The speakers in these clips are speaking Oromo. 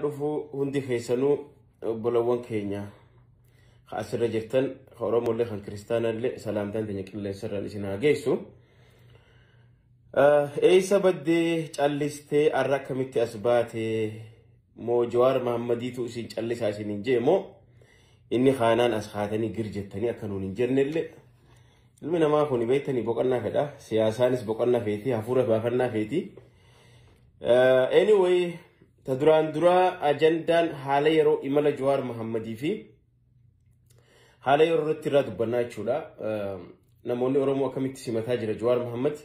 Dhufu hundi keessanuu obbolawwan keenya ka asirra jirtan, ka Oromollee kan Kiristaanallee, salaamtaan teenya qilleensarraan isin haa geessu. Eessa baddee callistee har'a akkamitti as baate? Moo Jawaar Mahaammadiitu isin callisaa isin hin jee, moo inni kaanaan as kaatanii gir jettanii akka nuun hin jennellee, ilmi namaa kun beektanii boqonnaa fedha, siyaasaanis boqonnaa feeti, hafuura baafannaa feeti. Anyway, ta duraan duraa ajandaan haala yeroo imala Jawaar Mahammadii fi haala yeroo irratti irraa dubbannaa jechuudha. Namoonni Oromoo akkamitti simataa jira Jawaar Mahammad?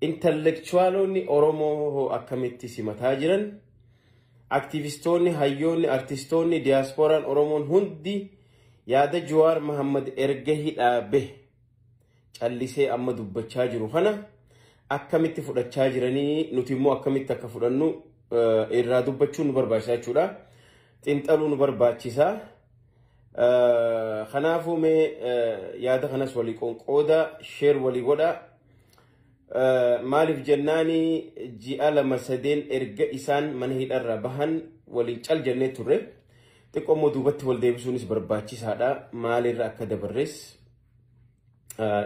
Intellectualonni Oromoo hoo akkamitti simataa jiran? Aktivistoonni, hayyoonni, artistoonni, diyaaspooraan Oromoon hundi yaada Jawaar Mahammad erga hidhaa bahe callisee amma dubbachaa jiru kana akkamitti fudhachaa jiranii, nuti immoo akkamitti akka fudhannu irraa dubbachuun nu barbaachisa jechuudha. Xiinxaluu nu barbaachisa. Kanaafuu mee yaada kanas walii qonqooda, share walii godha. Maaliif jennaani, ji'a 2 3 erga isaan mana hidharraa bahan waliin cal jennee turre. Xiqqoo immoo duubatti wal deebisuunis barbaachisaadha. Maalirra akka dabarres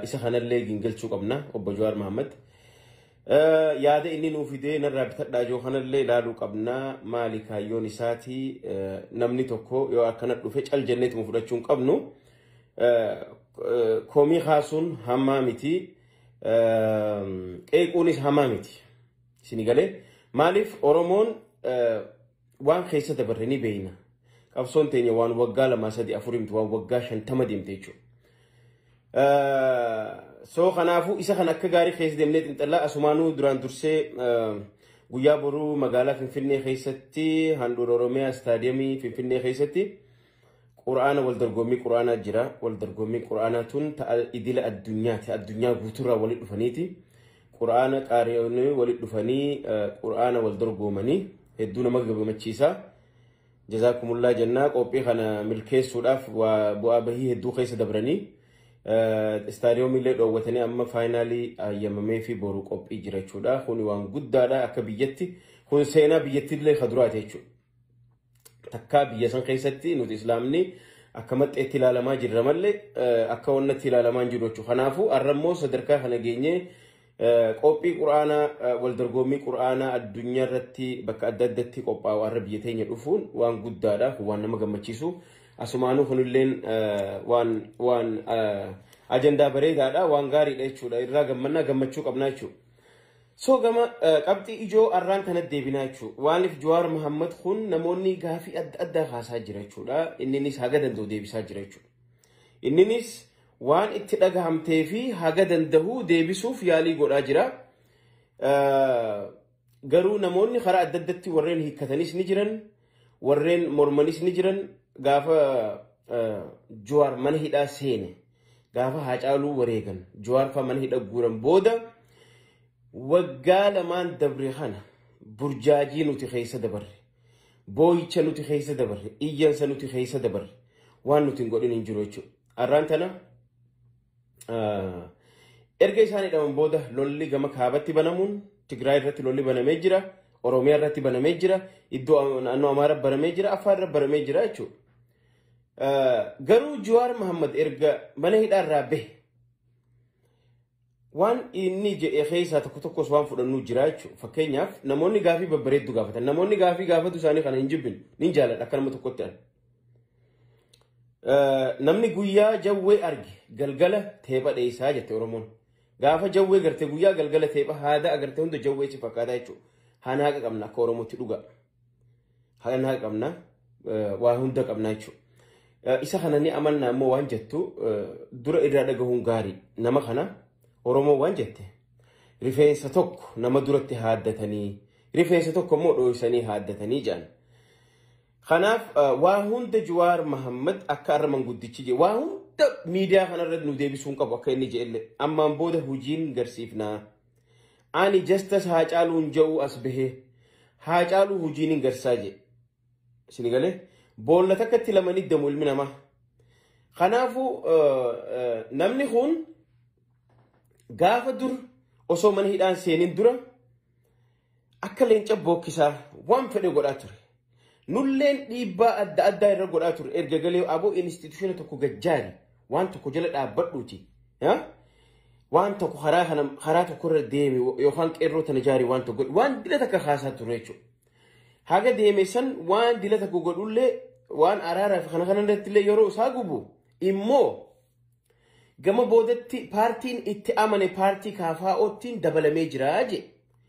isa kanallee gingilchuu qabna, obbo Jawaar Mahammad. Yaada inni nuu fidee narraa bitadhaa jiru kanallee ilaaluu qabna. Maali kaayyoon isaati? Namni tokko yoo akkana dhufe cal jenneetuma fudhachuu hin qabnu. Komii kaasuun hamaa miti. Qeequunis hamaa miti. Isin galee, maaliif Oromoon waan keessa dabarre ni beeyna. Qabsoon teenya waan waggaa 2, 3, 4 miti, waan waggaa 50 deemte jechuudha. So kanaafuu isa kan akka gaarii keessa deemnee xiinxallaa. Asumaanuu duraan dursee guyyaa boruu magaalaa Finfinnee keessatti, handhuura Oromiyaa, istaadiyeemii Finfinnee keessatti quraana wal dorgommii quraanaa jira. Wal dorgommii quraanaa tun ta'a idila addunyaati. Addunyaa guutuurraa walitti dhufaniiti. Quraana qaari'oonni walitti dhufanii quraana wal dorgomanii hedduu nama gammachiisa. Jazaakumullah jennaa, qophii kana milkeessuudhaaf bu'aa bahii hedduu keessa dabranii istaadiyoomii illee dhoowwatanii amma finally ayyamamee fi boru qophii jira jechuudha. Kun waan guddaadha akka biyyatti. Kun seenaa biyyattii illee ka duraati jechuudha. Takkaa biyya san keessatti nuti islaamni akka maxxeetti ilaalamaa jirra malee akka wannatti ilaalamaa hin jiru jechuudha. Kanaafuu har'ammoo sadarkaa kana geenyee qophii quraanaa, wal dorgommii quraanaa addunyaa irratti bakka adda addaatti qophaa'u har'a biyya teenya dhufuun waan guddaadha. Kun waan nama gammachiisu. Asumaanuu kunilleen waan ajandaa bareedaadha. Waan gaariidha jechuudha. Irraa gammannaa, gammachuu qabnaa jechuudha. So gama qabxii ijoo arraan kanatti deebinaa jechuudha. Waaniif Jawaar Mahammad kun namoonni gaafii adda addaa kaasaa jira jechuudha. Inninis haga danda'u deebisaa jira jechuudha. Inninis waan itti dhagahamtee fi haga danda'u deebisuuf yaalii godhaa jira. Garuu namoonni karaa adda addatti warreen hiikkatanis ni jiran, warreen mormanis ni jiran. Gaafa Jawaar mana hidhaa seene, gaafa Haacaaluu wareegan, Jawaar fa'aa mana hidha guuran booda waggaa 2n dabre kana burjaajii nuti keessa dabarre, boo'icha nuti keessa dabarre, iyyansa nuti keessa dabarre, waan nuti hin godhin hin jiru jechuudha. Har'aan tana erga isaan hidhaman booda lolli gama kaabatti banamuun, Tigraay irratti lolli banamee jira, Oromiyaa irratti banamee jira, iddoo naannoo Amaaraa banamee jira, Affaar irra banamee jira jechuudha. Garuu Jawaar Mahammad erga mana hidhaa irraa bahe waan inni jedhe keessaa tokko tokkos waan fudhannuu jira jechuudha. Fakkeenyaaf namoonni gaafii babbareeddu gaafatan. Namoonni gaafii gaafatu isaanii kana hin jibbin. Nin jaaladha akka nama tokkotti an. Namni guyyaa jawwee arge galgala teepha dheessaa jette Oromoon. Gaafa jawwee garte guyyaa, galgala teepha haada agarte hunda jawwee si fakkaataa jechuudha. Hanaaqa qabna akka Oromootti dhuga. Hanaaqa qabna, waa hunda qabna jechuudha. Isa kana ni amanna ammoo waan jettu dura irraa dhagahuun gaarii. Nama kana Oromoo waan jette, rifeensa tokko nama duratti haaddatanii, rifeensa tokko immoo dhooysanii haaddatanii jedhan. Kanaaf waa hunda Jawaar Mahammad akka har'a manguddichi jedhe waa hunda miidiyaa kanarra nu deebisuu hin qabu, akka inni jedhellee ammaan booda hojiin garsiifnaa. Ani justice Haacaaluun jedhu as bahee Haacaaluu hojiin hin garsaa jedhe. Isin galee, boolla takkatti lama ni damu ilmi namaa. Kanaafuu namni kun gaafa dur osoo mana hidhaan seenin dura akka leenca bookkisaa waan fedhe godhaa ture. Nulleen dhiibbaa adda addaa irra godhaa ture erga galee aboo institution tokko gajjaari waan tokko jala dhaabbadhuuti. Waan tokko karaa tokko irra deeme yookaan qeerroo tana jaari waan tokko waan dila takka kaasaa ture jechuudha. Haga deeme san waan dila takka godhullee waan araaraa fi kana irratti illee yeroo isaa gubu immoo gama boodatti paartiin itti amane paartii KFO'ttiin dabalamee jira je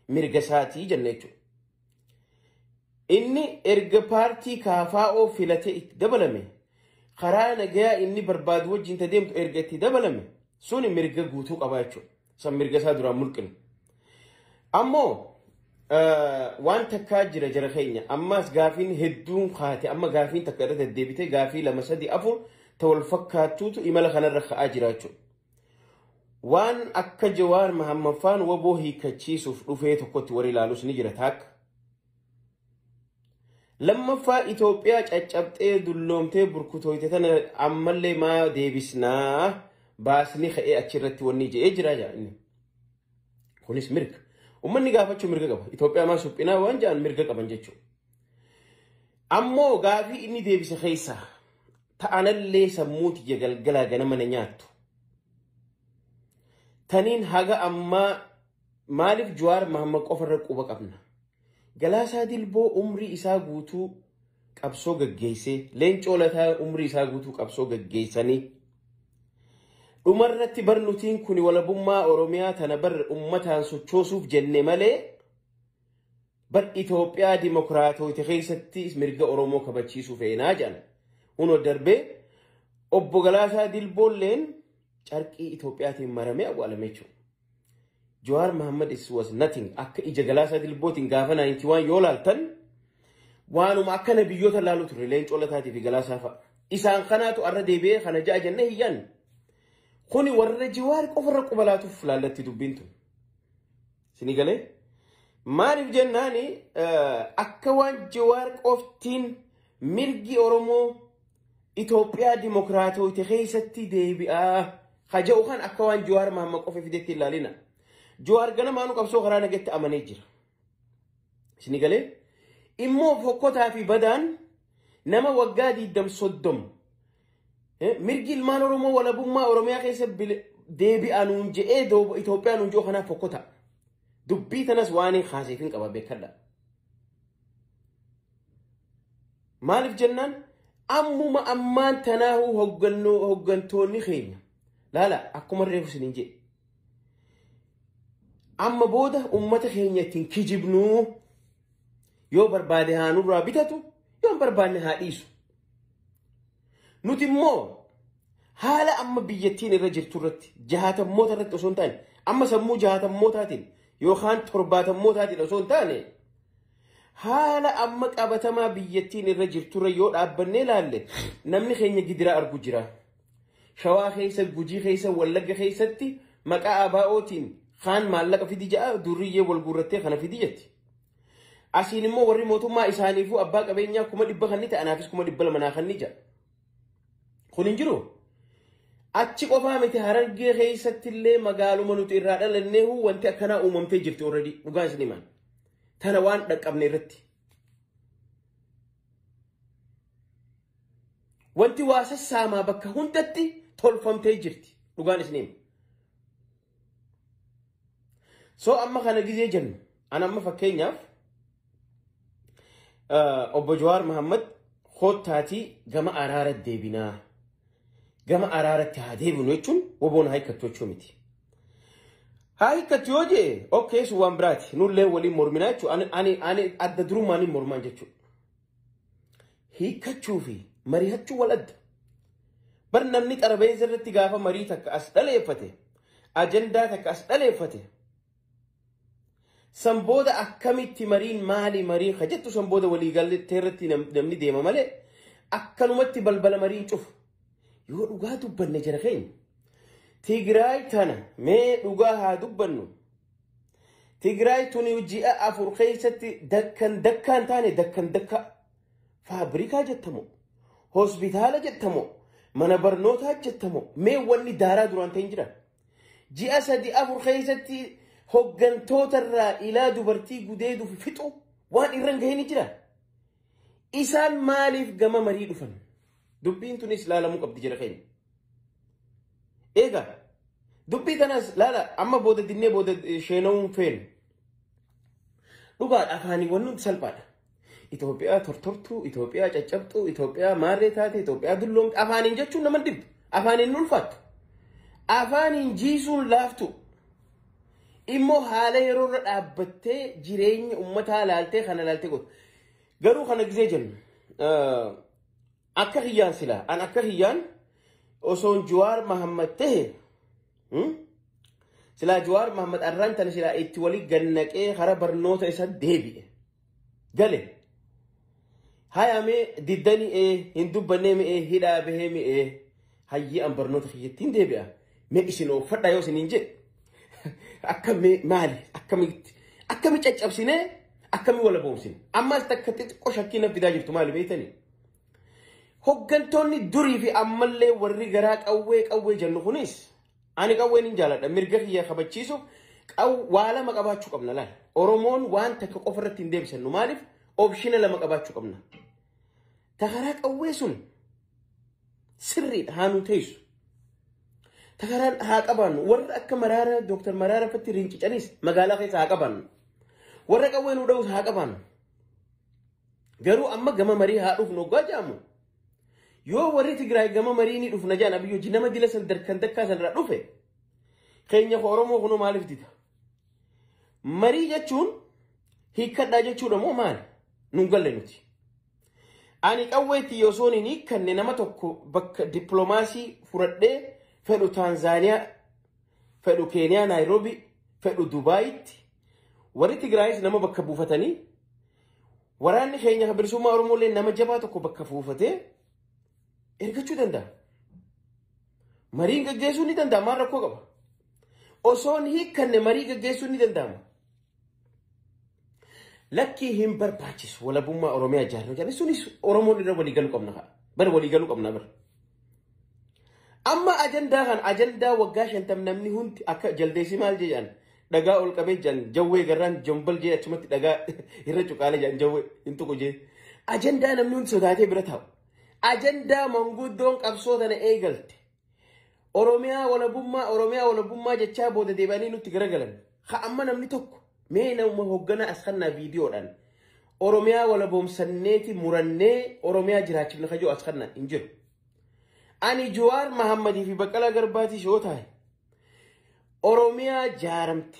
mirga isaatii jenna jechuudha. Inni erga paartii KFO filatee itti dabalame karaa nagayaa inni barbaadu wajjin ta deemtu erga itti dabalame suni mirga guutuu qaba jechuudha. San mirga isaa duraan mulqine. Ammoo waan takkaa jira jara keenya ammas gaafiin hedduun kaate amma gaafiin takka irra deddeebitee gaafii 2 3 4 ta wal fakkaattuutu imala kanarra ka'aa jira jechuudha. Waan akka Jawaar Mahammad faan waboo hiikkachiisuuf dhufee tokkotti warri ilaalus ni jira taakka. Lammaffaa Itoophiyaa caccabxee dulloomtee burkutooyte tana ammallee maa deebisnaa baasni ka'ee achirratti wanni je'ee jira inni. Kunis mirga. Uummanni gaafachuu mirga qaba. Itoophiyaa maa suphinaa waan ja'an mirga qaban jechuudha. Ammoo gaafii inni deebise keessaa ta'anallee sammuu tiyya galgalaa ganama na nyaattu. Taniin haga ammaa maaliif Jawaar Mahammad qofarra quba qabna? Galaasaa Dilboo umrii isaa guutuu qabsoo gaggeessee, Leencoo Lataa umrii isaa guutuu qabsoo gaggeessanii dhumarratti barnutiin kun walabummaa Oromiyaa tana bar ummataan sochoosuuf jenne malee bar Itoophiyaa dimokiraatota keessatti mirga Oromoo kabachiisuu feenaa jedhan. Hunoo darbee obbo Galaasaa Dilboolleen carqii Itoophiyaatiin maramee awwaalame jechuudha. Jawaar Mahammad is was nothing. Akka ija Galaasaa Dilbootiin gaafa 91 yoo laaltan waanuma akka nabiyyoota laalu ture Leencoo Lataatii fi Galaasaa fa'a. Isaan kanaatu arra deebi'ee kana ja'a jennee hiyyan. Kuni warra Jawaar qofarra quba laatuuf laallatti dubbiin tun. Isinii galee? Maaliif jennaani akka waan Jawaar qoftiin mirgi Oromoo Itoophiyaa dimokiraatota keessatti deebi'aa haja'u kan akka waan Jawaar Mahammad qofa fidetti ilaalina. Jawaar ganamaanuu qabsoo karaa nagatti amanee jira. Isinii galee? Immoo fokkotaa fi badaan nama waggaa 20-30 mirgi ilmaan Oromoo walabummaa Oromiyaa keessa deebi'aa nuun je'ee Itoophiyaa nuun je'u kanaaf fokkota. Dubbii tanas waan hin kaaseef hin qaba beekadha. Maaliif jennaan ammuma ammaan tanaahuu hoggantoonni keenya laala akkuma reefu isiniin jedhe. Amma booda uummata keenya ittiin kijibnuu yoo barbaade haa nurraa bitatu yoo hin barbaanne haa dhiisu. Nuti immoo haala amma biyyattiin irra jirtu irratti jahaatammoota irratti osoo hin taane amma sammuu jahaatammootaatiin yookaan torbaatammootatiin osoo hin taane haala amma qabatamaa biyyattiin irra jirtu irra yoo dhaabbannee ilaalle namni keenya gidiraa argu jira. Shawaa keessa, Gujii keessa, Wallagga keessatti maqaa ABO'tiin kaan maallaqa fidi ja'a durriyyee wal guurrattee kana fidi jetti. Asiin immoo warri mootummaa isaaniifuu abbaa qabeenyaa 100,000 kan ni ta'e anaafis 200,000 naa kan ni ja'a. Kun hin jiru. Achi qofaa miti Harargee keessatti illee magaaluma nuti irraa dhalanneehu wanti akkanaa uumamtee jirti already dhugaan isin himan. Tana waan dhaqqabne irratti. Wanti waa sassaamaa bakka hundatti tolfamtee jirti dhugaan isin hima. So amma kana gizee jennu an amma fakkeenyaaf obbo Jawaar Mahammad koottaatii gama araara deebinaa. Gama araaratti haa deebinu jechuun woboon haa hiikkattu jechuu miti. Haa hiikkattu yoo jee okay sun waan biraati nullee waliin morminaa jechuudha. Ani adda durummaan hin mormaan jechuudha. Hiikkachuu fi mari'achuu wal adda. Bar namni xarabeessa irratti gaafa marii takka as dhaleeffate ajandaa takka as dhaleeffate san booda akkamitti mariin maali marii ka jettu san booda waliigaltee irratti namni deema malee akkanumatti balbala marii cufu. Yoo dhugaa dubbanne jara keenya Tigraay tana mee dhugaa haa dubbannu. Tigraay tuni ji'a 4 keessatti dakkan dakkaan taane dakkan dakka faabrikaa jettamu hospitaala jettamu mana barnootaa jettamu mee wanni daaraa duraan ta'in jira. Ji'a 3 4 keessatti hoggantoota irraa ilaa dubartii gudeeduuf fixu waan irra hin gahin jira. Isaan maaliif gama marii dhufan? Dubbiin tunis laalamuu qabdi jira keenya. Egaa dubbii tanas laala amma booda dinnee booda sheena'uun feenu. Dhugaadha afaanii wanni hundi salphaadha. Itoophiyaa tortortuu, Itoophiyaa caccabxuu, Itoophiyaa maarree taate, Itoophiyaa dulloomte afaaniin jechuun nama dhibdu. Afaaniin ulfaattu. Afaaniin jiisuun laaftu. Immoo haala yeroo irra dhaabbattee jireenya uummataa laaltee kana laaltee gootu. Garuu kana gisee jennu akka hiyyaan silaa an akka hiyyaan osoon Jawaar Mahammad tahe silaa Jawaar Mahammad arraan tana silaa itti walii gannaqee hara barnoota isa deebi'e gale hayamee diddanii hin dubbannee mi'ee hidhaa bahee mi'ee hayyee an barnoota kiyyattiin deebi'a mee isin ooffadhaa yoo isiniin jedhe akka maali akkamitti akkami caccabsinee akkami wala boomsine ammas takka xixiqqoo shakkii na fidaa jirtu maali beektanii. Hoggantoonni durii fi ammallee warri garaa qawwee qawwee jennu kunis ani qawween hin jaaladha mirga kiyya kabachiisuuf waa lama qabaachuu qabna laal. Oromoon waan takka qofa irratti hin deebisannu maaliif option lama qabaachuu qabna. Ta karaa qawwee sun sirriidha haa nu teessu. Ta karaan haa qabaannu warra akka Maraara Dooktar Maraara fatti rincicanis magaalaa keessa haa qabaannu. Warra qawwee nu dha'us haa qabaannu. Garuu amma gama marii haa dhufnu hoggaa jedhamu. Yoo warri Tigraay gama marii ni dhufna jedhan Abiyyi nama dila san darkan takkaa sanarraa dhufe keenya Oromoo kunoo maaliif dida? Marii jechuun hiikkadhaa jechuudha moo maali? Nun galle nuti. Ani qawweetti osoo hin hiikkanne nama tokko bakka dippiloomaasii fudhadhee fedhu Taanzaaniyaa, fedhu Keeniyaa Naayiroobii, fedhu Dubaayitti warri Tigraayis nama bakka buufatanii waraanni keenya bilisummaa Oromoolee nama jabaa tokko bakka buufatee ergachuu danda'a. Mariin gaggeessuu ni danda'a maal rakkoo qaba? Osoo hin hiikkanne marii gaggeessuu ni danda'ama. Lakkii hin barbaachisu walabummaa Oromiyaa ijaaruu jedhani sunis Oromoon irra walii galuu qabna. Bara walii galuu qabna bara. Amma ajandaa kan ajandaa waggaa 50 namni hundi akka jaldeessi maal jedhan dhagaa ol qabee jedhan jawwee garraan jombal jee achumatti dhagaa irra cuqaalee jedhan jawwee hin tuqu jee. Ajandaa namni hundi sodaatee bira taa'u. Ajandaa manguddoon qabsoo tana eegalte. Oromiyaa walabummaa Oromiyaa walabummaa jechaa booda deebi'anii nutti garagalan. Ha amma namni tokko mee nama hoogganaa as kannaa viidiyoodhaan Oromiyaa walaboomsanneeti murannee Oromiyaa jiraachifna kajoo as kannaa hin jiru. Ani Jawaar Mahammadii fi Baqqalaa Garbaatii yoo taa'e Oromiyaa jaaramte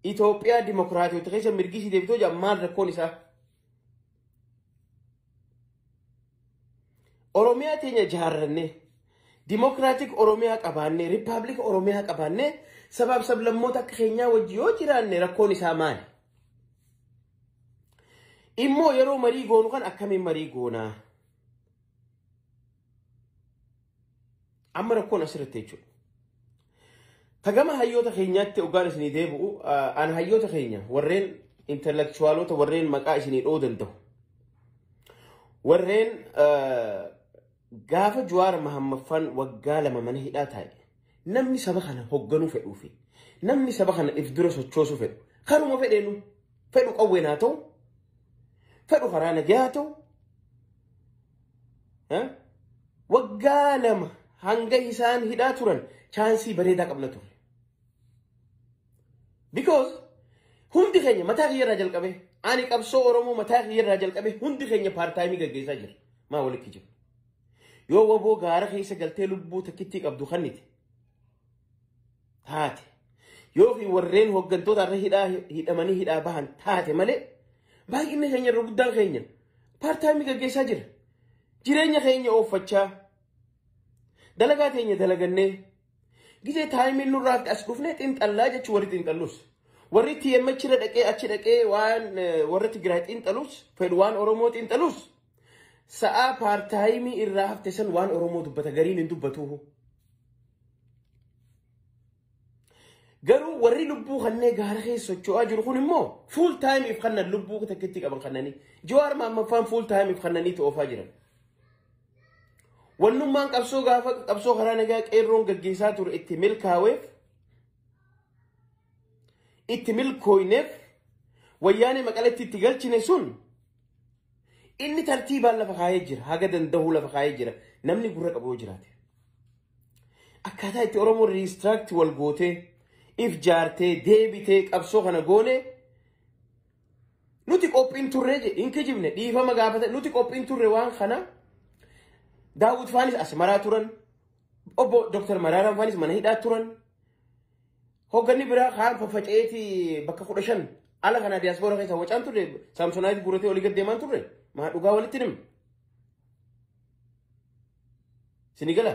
Itoophiyaa dimokiraatota keessa mirgisii deebitoo jira maal rakkoon isaa? Oromiyaa teenya jaarrannee dimokiraatik Oromiyaa qabaannee riippaabilika Oromiyaa qabaannee sabaaf sablammoota akka keenyaa wajji yoo jiraanne rakkoon isaa maali? Immoo yeroo marii goonu kan akkamiin marii goonaa? Amma rakkoon asirratti jechuudha. Tagama hayyoota keenyaatti hoggaan isinii deebi'u an hayyoota keenya warreen intelektuwaalota warreen maqaa isinii dha'uu danda'u. Warreen gaafa Jawaar Mahammaffaan waggaa 2 mana hidhaa taa'e namni saba kana hoogganuu fedhuu fi namni saba kana if dura sochoosuu fedhu kanuma fedheenu fedhu qawween haa ta'u fedhu karaa nagaa haa ta'u waggaa 2 hanga isaan hidhaa turan chaansii bareedaa qabna ture. Because hundi keenya mataa kiyyarraa jalqabe ani qabsoo Oromoo mataa kiyyarraa jalqabe hundi keenya paartaayimii gaggeessaa jira. Maa walitti jiru. Yoo waboo gaara keessa galtee lubbuu takkittii qabdu kanniti taate yookiin warreen hooggantoota irra hidhamanii hidhaa bahan taate malee baay'inni keenya irra guddaan keenya paartaayimii gaggeessaa jira. Jireenya keenya ooffachaa dalagaa teenya dalagannee gisee taayimiin nurraa as dhufnee xiinxallaa jechuun warri xiinxallus warri TMH irra dhaqee achi dhaqee waan warra Tigraay xiinxalus fedhu waan Oromoo xiinxalus sa'aa paartaayimii irraa hafte san waan Oromoo dubbata gariin hin dubbatu. Garuu warri lubbuu kannee gaara keessa socho'aa jiru kun immoo fuul taayimiif kannan lubbuu takkitti qaban kannanii Jawaar Mahammaffaan fuul taayimiif kannaniitu oofaa jiran. Wannummaan qabsoo gaafa qabsoo karaa nagaa qeerroon gaggeessaa ture itti milkaa'eef itti milkooyneef wayyaanee maqaletti itti galchine sun Inni tartiibaan lafa kaayee jira. Haga danda'uu lafa kaayee jira. Namni gurra qabu yoo jiraate. Akkaataa itti Oromoon restructure wal gootee, if jaartee, deebitee qabsoo kana goone nuti qophiin turre je hin kijibne dhiifama gaafata nuti qophiin turre waan kana. Daawud faanis Asmaraa turan. Obbo Dr. Maraaraan faanis mana hidhaa turan. Hoogganni biraa kaan faffaca'eeti bakka 15 ala kana diyaaspoora keessa wacaan turre Saamsonaayit guuratee olii gad deemaan turre. Maa dhugaa walitti himne. Sini gala.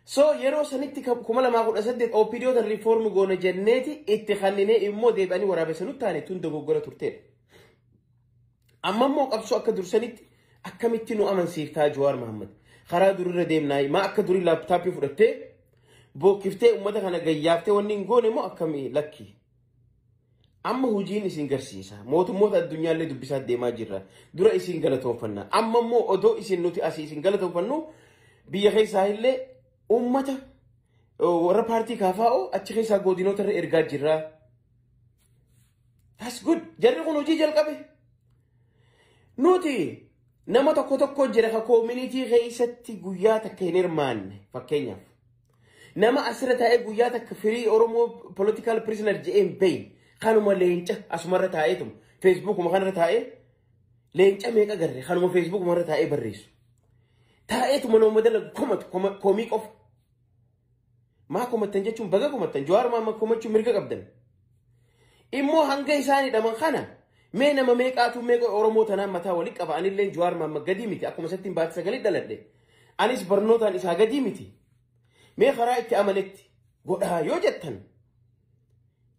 So yeroo sanitti 2018 OPDO tan reform goone jenneeti itti kanninee immoo deebi'anii waraabessa nutti taane tun dogoggora turteedha. Amma immoo qabsoo akka dursanitti akkamitti nu amansiiftaa Jawaar Mohammad? Karaa durirra deemnaa maa akka durii laaptaappii fudhattee bookiftee uummata kana gayyaaftee wanni hin goone immoo akkamii lakki? Amma hojiin isin garsiisa. Mootummoota addunyaallee dubbisaa deemaa jirra. Dura isin galatoonfanna. Amma immoo odoo isin nuti asii isin galatoonfannu biyya keessaa illee uummata warra paartii KFO achi keessaa godinoota irra ergaa jirra. That's good. Jarri kun hojii jalqabe. Nuti nama tokko tokko jira ka community keessatti guyyaa takka hin hirmaanne fakkeenyaaf. Nama asirra taa'ee guyyaa takka free Oromoo political prisoner jedhee hin beekne. Kanuma leenca asumarra taa'eetuma Facebookuma kanarra taa'ee leenca meeqa garre kanuma Facebookuma irra taa'ee barreessu. Taa'eetuma nama dalagu komatu komii qofa. Maa komattan jechuun baga komattan Jawaar Mohammad komachuu mirga qabdan. Immoo hanga isaan hidhaman kana mee nama meeqaatu meeqa Oromoo tanaan mataa walii qaba. Anillee Jawaar Mohammad gadii miti akkuma isatti hin baate sagalee dhaladhe. Anis barnootaan isaa gadii miti. Mee karaa itti amanetti godhaa yoo jettan.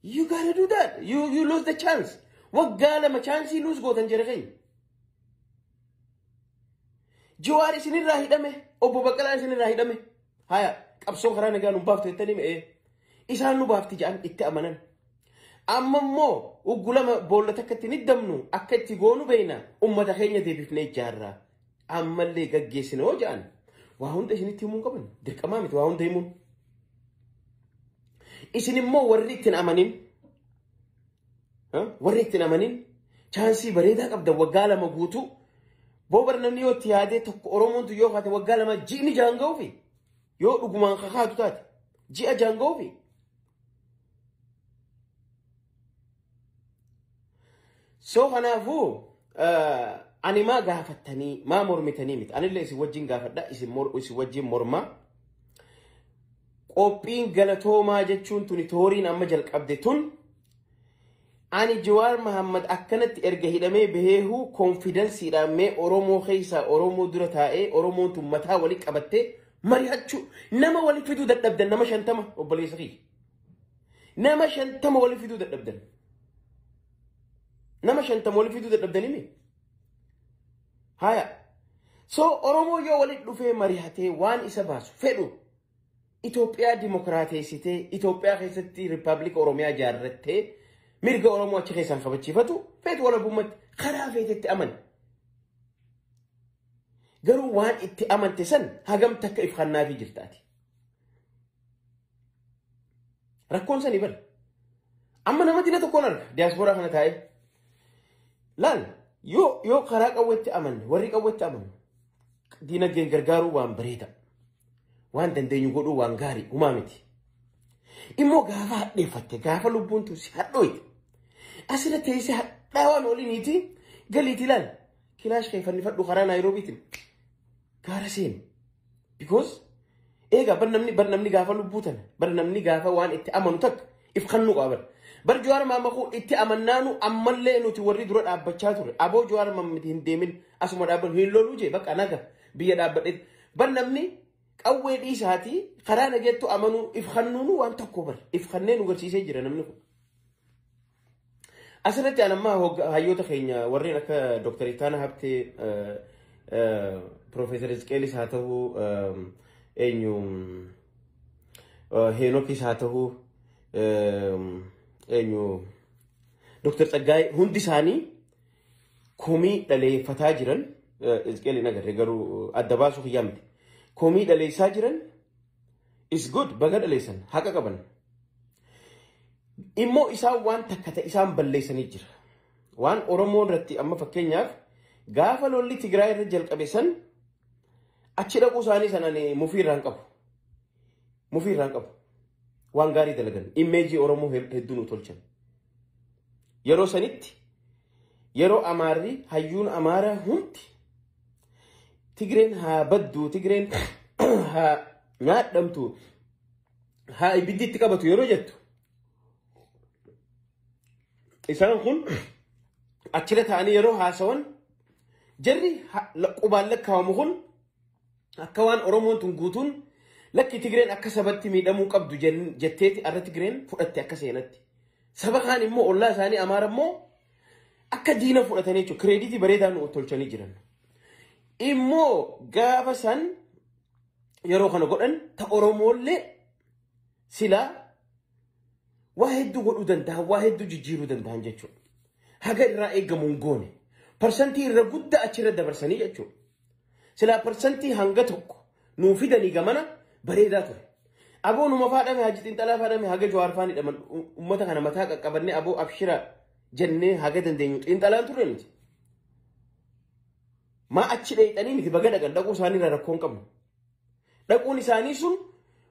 You gotta do that. You lose the chance. Waggaa 2 chaansii lose gootan jira keenya. Jawaar isinirraa hidhame, obbo Baqqalaa isinirraa hidhame. Haya, qabsoo karaa nagaa nu baaftu jettanii mi'ee. Isaan nu baafti jedhan itti amanan. Amma immoo uggulama boolla takka itti niddamnu akka itti goonu beekna uummata keenya deebifnee ijaarra. Ammallee gaggeessina hoo jedhan. Waa hunda isinitti himuu hin qaban. Dirqamaa miti waa hunda himuun. Isin immoo warri ittiin amanin warri ittiin amanin chaansii bareedaa qabda waggaa 2 guutuu. Boobar namni yoo itti yaadee tokko Oromoon yoo kaate waggaa 2 ji'ni jaan ga'uufi yoo dhugumaan kakaatu taate ji'a jaan ga'uufi. So kanaafuu ani maa gaafattanii maa mormitanii miti. Anillee isin wajjin gaafadha isin wajjin mormaa. Qophiin galatoomaa jechuun tuni tooriin amma jalqabde tun ani Jawaar Mohammad akkanatti erga hidhamee baheehu konfidensiidhaan mee Oromoo keessaa Oromoo dura taa'ee Oromoon tun mataa walii qabattee mari'achuu nama walii fiduu dadhabdan nama 50 obboleessa kiyya. Nama 50 walii fiduu dadhabdan. Nama 50 walii fiduu dadhabdan himi. Haya. So Oromoo yoo walii dhufee mari'atee waan isa baasu fedhu Itoophiyaa dimokiraateessitee Itoophiyaa keessatti Rippaabilika Oromiyaa ijaarrattee mirga Oromoo achi keessaan kabachiifatu feetu walabummaatti karaa feetetti amane. Garuu waan itti amante san hagam takka if kannaafii jirtaati. Rakkoon sanii bala. Amma nama dina tokkoon arga diyaaspooraa kana taa'ee. Laal yoo karaa qawweetti amanne warri qawweetti amanne diinagdeen gargaaruu waan bareeda. Waan dandeenyu godhuu waan gaarii humaa miti. Immoo gaafa hadheeffatte gaafa lubbuun tun si hadhooyte asirra teessee hadhaawaan oliiniiti galiiti ilaal kilaash kee fannifadhu karaa Naayiroobiitiin gaara seeni. Because eegaa bar namni gaafa lubbuu tana bar namni gaafa waan itti amanu takka if kannuu qaba bar. Bar Jawaar Mohammad kun itti amannaanu ammallee nuti warri dura dhaabbachaa ture aboo Jawaar Mohammad hin deemin asuma dhaabbannu hin loluu jee bakka naga biyya dhaabbadhe bar namni qawwee dhiisaatii karaa nageettu amanuu if kannuunu waan tokko bar if kanneen nu garsiisee jira namni kun. Asirratti an ammaa hayyoota keenya warreen akka Dr. Ittaana Habtee, Profeesar Isqeelis haa ta'u, eenyu Heenokis haa ta'u, eenyu Dr. Tsaggaayee hundi isaanii komii dhaleeffataa jiran Isqeel hin agarre garuu adda baasuu kiyyaa miti. Komii dhaleessaa jiran is good baga dhaleessan haqa qaban. Immoo isaan waan takka ta'e isaan balleessanii jira. Waan Oromoo irratti amma fakkeenyaaf Gaafa lolli Tigraay irra jalqabe san achi dhaquu isaanii sanaan mufii irraan qabu. Mufii irraan qabu. Waan gaarii dalagan. Image Oromoo hedduu nu tolchan. Yeroo sanitti yeroo Amaarri hayyuun Amaaraa hundi Tigreen haa baddu, Tigreen haa nyaadhamtu, haa ibiddi itti qabatu yeroo jettu, isaan kun achirra ta'anii yeroo haasawan, jarri qubaan lakkaawamu kun akka waan Oromoon tun guutuun lakki Tigreen akka sabatti miidhamuu qabdu jetteeti arra Tigreen fudhatte akka seenatti. Saba kaan immoo ollaa isaanii Amaara immoo akka diina fudhatanii jechuudha. Credit bareedaa nu tolchanii jiran. Immoo gaafa san yeroo kana godhan ta Oromoollee silaa waa hedduu godhuu danda'an, waa hedduu jijjiiruu danda'an jechuudha. Haga irraa eegamu hin goone. Parsantii irra guddaa achirra dabarsanii jechuudha. Silaa parsantii hanga tokko nuu fidanii gamana bareedaa ture. Aboo numa faadhame, Haji Xinxalaa faadhame, haga Jawaar faan hidhaman uummata kana mataa qaqqabannee aboo abshira jennee haga dandeenyu xiinxalaan turre miti. Maa achi dheeyxanii miti, baga dhaqan, dhaquu isaanii irraa rakkoo hin qabnu. Dhaquun isaanii sun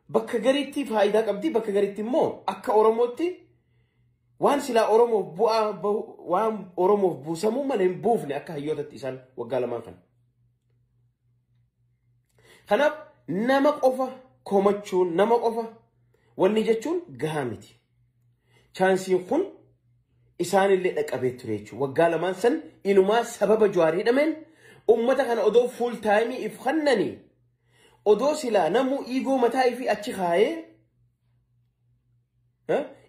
bakka gariitti faayidaa qabdi, bakka gariitti immoo akka Oromootti waan silaa Oromoof bu'aa waan Oromoof buusamuu malee hin buufne akka hayyootatti isaan waggaa lamaan kana. Kanaaf nama qofa komachuun, nama qofa wanni jechuun gahaa miti. Chanceiin kun isaanillee dhaqqabee ture jechuudha. Waggaa lamaan san inumaa sababa Jawaar hidhameen uummata kana odoo full time if kennanii, odoo silaa namuu ego mataa ifii achi kaayee,